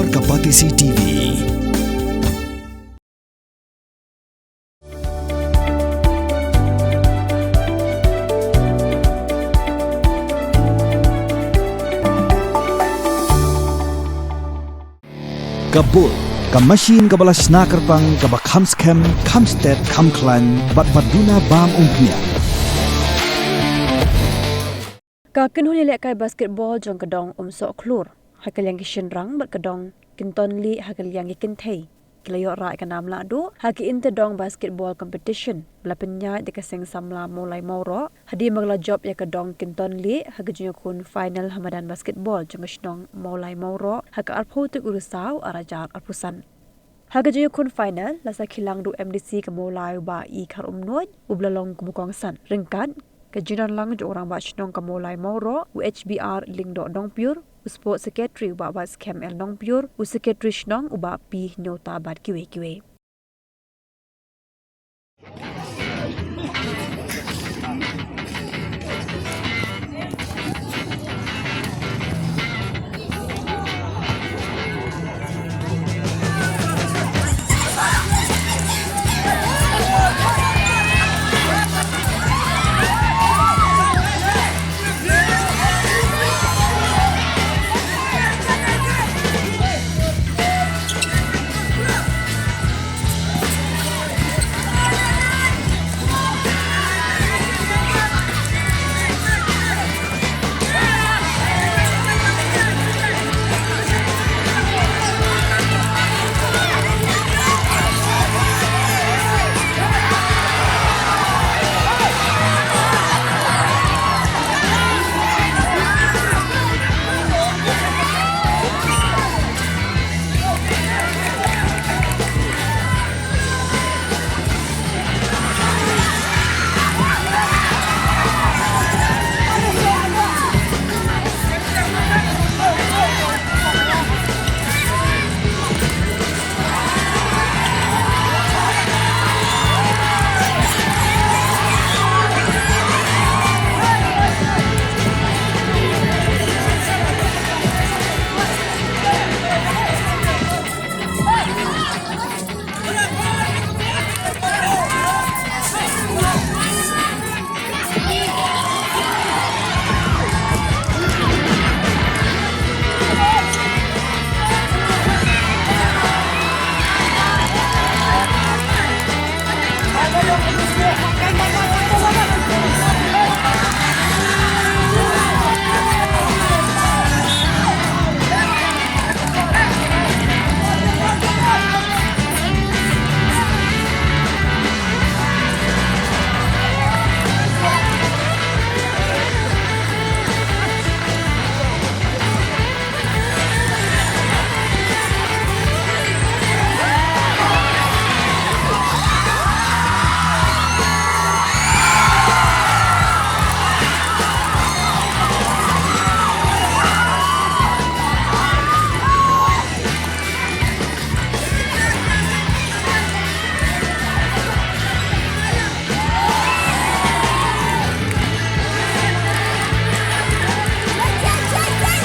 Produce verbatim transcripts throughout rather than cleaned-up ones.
Ka Batesi T V. Ka Bull, ka machine kaba la shna kyrpang, kaba kham skhem, kham stet, kham khlaiñ, bad ba duna bam umphniang. Ka kynhun ïalehkai basketball jong ka dong Umsoh Khlur, ha ka liang ki shynrang bad ka dong Kynton Lieh ha ka liang ki kynthei, ki la ïoh rah ïa ka nam lahduh ha ka Inter Dong Basketball Competition ba la pynïaid da ka seng samla Mawlai Mawroh, hadien ba ka la jop ïa ka dong Kynton Lieh ha ka jingïakhun final ha madan basketball jong ka shnong Mawlai Mawroh ha ka arphew tarik u Risaw arhajar arphew san. Ha ka jingïakhun final, la sakhi lang da u M D C ka Mawlai u Bah E Kharumnuid, uba la long kum u kongsan. Ryngkat ka jingdon lang jong u Rangbah Shnong ka Mawlai Mawroh, u H B R Lyngdoh Nongpyiur, u Sports Secretary u Bah Batskhem L Nongpyiur, u Secretary Shnong u Bah P Hynñiewta bad kiwei kiwei.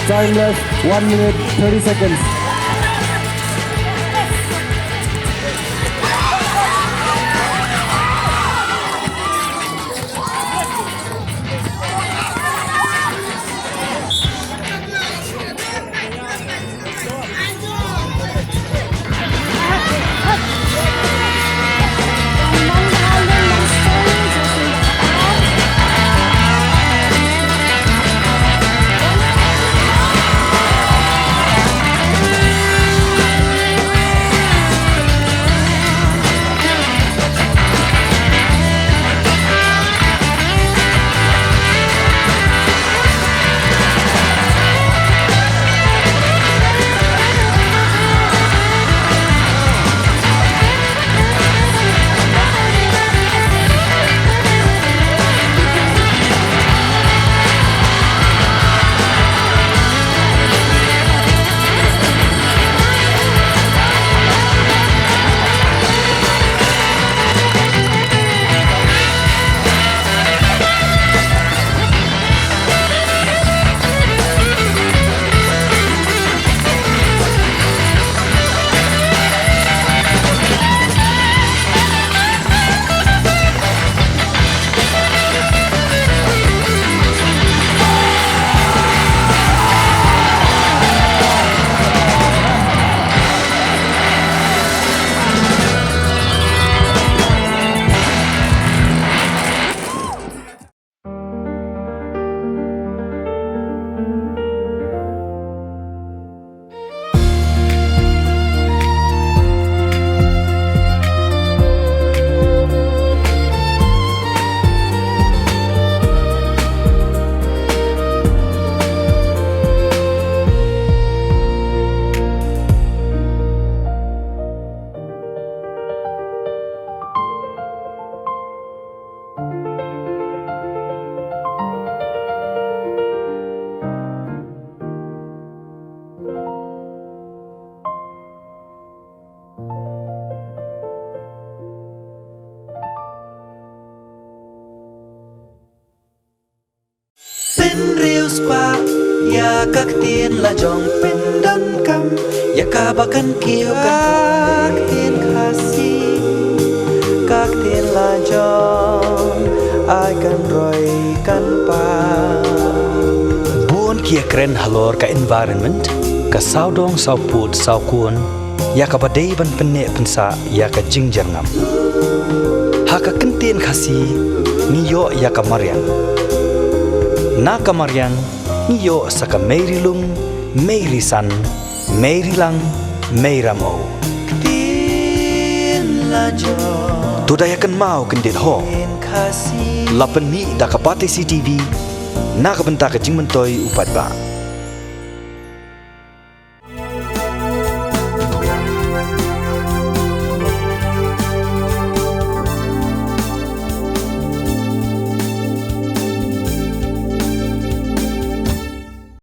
Time left, one minute, thirty seconds. Spah ïa ka ktien la jong pyndonkam ïa kaba kan kiew ka ktien Khasi, ka ktien la jong ai kan roi kan pang. Bun ki ïakren halor ka environment, ka sawdong sawpud sawkun, ïa kaba dei ban pynneh pynsah ïa ka jingjyrngam. Ha ka ktien Khasi ngi ïoh ïa ka mariang. Na ka mariang ngi ïoh sa ka mei ri lung, mei ri san, mei ri lang, mei ram o. Ktien la jong. To da ïa kynmaw kyndit ho. Ktien Khasi. La pynmih da ka Batesi TV na ka bynta ka jingmyntoi u paidbah.